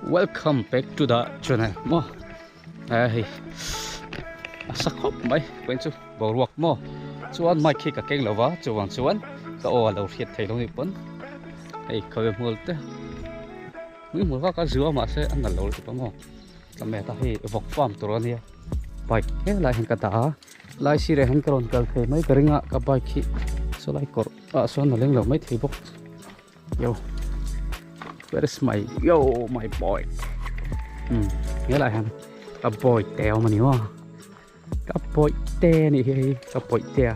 Welcome back to the channel maw eh hei a sa khawp mai vawiin chu boruak maw chuan mic hi ka keng lo va chuvang chuan ka aw a lo hriat thei lo ni pawn hei khawi hmul te hmui hmul vak a zua mahse a nalh lo lutuk a maw tlame ta hei vawk farm tur a nia bike helai hian ka dah a lai sirah hian ka rawn kal thei mai ka ring a ka bike hi sawlai kawr ah sawn a leng lo maithei bawk. Yo Where is my Yo my boy Helai hian ka boy te awm a ni maw ka boy te a nih hi hei ka boy te a.